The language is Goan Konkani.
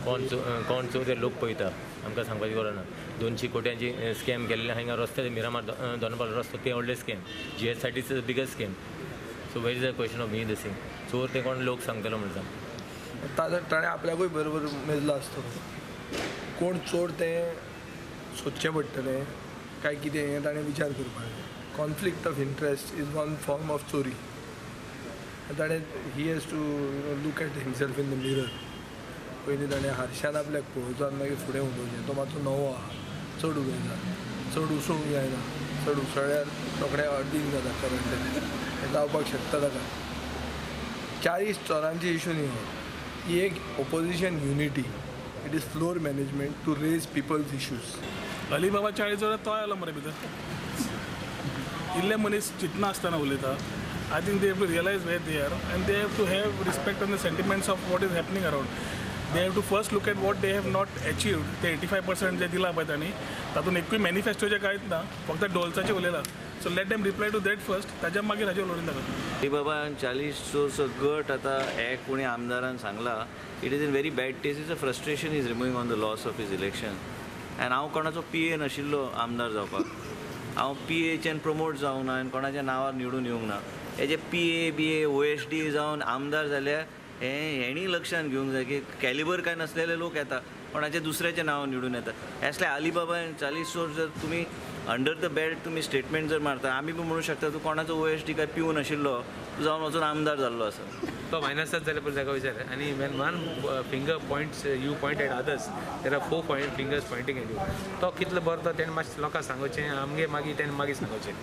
कोण कोण चोर ते लोक पळयता, आमकां सांगपाची गरज ना. 200 कोट्यांची स्कॅम केल्ले हांगा रस्ते, मिरामार दोनपाल रस्तो ते व्हडले scam, GSIT is the biggest scam. So where is the question of me the thing? चोर ते कोण लोक सांगतलो म्हणून सांग. ताणें आपल्याकूय बरोबर मेजलो आसतलो. कोण चोर तें सोदचें पडटलें काय कितें हें ताणें विचार करपाक जाय. Conflict of interest is one form of चोरी. ताणें he has to look at himself in the mirror. पयलीं ताणें हारशान आपल्याक पळोवचो आनी मागीर फुडें उलोवचें. तो मातसो नवो आहा, चड उलयना, चड उसळूंक जायना, चड उसळ्यार रोखडें अर्दींग जाता, करंट जावपाक शकता ताका. 40 चोरांची इशू न्ही हो, ही एक opposition unity. It is floor management to raise people's issues. Alibaba 40 चोर तो आयलो मरे भितर. इल्ले मनीस चिंतना आसतना उलयता. I think they have to realise where they are and they have to have respect on the sentiments of what is happening around. They have to first look at what they have not achieved. ते 85% जे दिला पळय तांणी, तातूंत एकूय मॅनिफेस्टोचें कांयच ना, फक्त डोल्साचें उलयला. So let them reply to that first, ताच्या मागीर हाजेर उलोवून ताका. अलिबाबा 40 चोरचो गट आतां एक कोणी आमदारान सांगला, it is in very bad taste. Is a frustration is removing on the loss of his election. आनी हांव कोणाचो पी ए नाशिल्लो आमदार जावपाक, हांव पी एच्यान प्रमोट जावंक ना आनी कोणाच्या नांवार निवडून येवंक ना. हेजे P A B A O S D जावन आमदार जाल्यार हें हेणी लक्षांत घेवंक जाय की कॅलिबर काय नासलेले लोक येता, कोणाच्या दुसऱ्याच्या नांवान निवडून येता. असले अलिबाबा 40 चोर जर तुमी अंडर the bed तुमी स्टेटमेंट जर मारता, आमी पण म्हणू शकता तूं कोणाचो ओ एस डी काय पिवन नाशिल्लो, तूं जावन वचून आमदार जाल्लो आसा. तो मायनसाच जाल्यार पळय ताका विचार. आनी when one finger points, you point at others, there are 4 fingers pointing at you. तो कितलो बरो तो तेणें मातशें लोकांक सांगोचें, आमगे मागीर तेणें मागीर सांगोचें.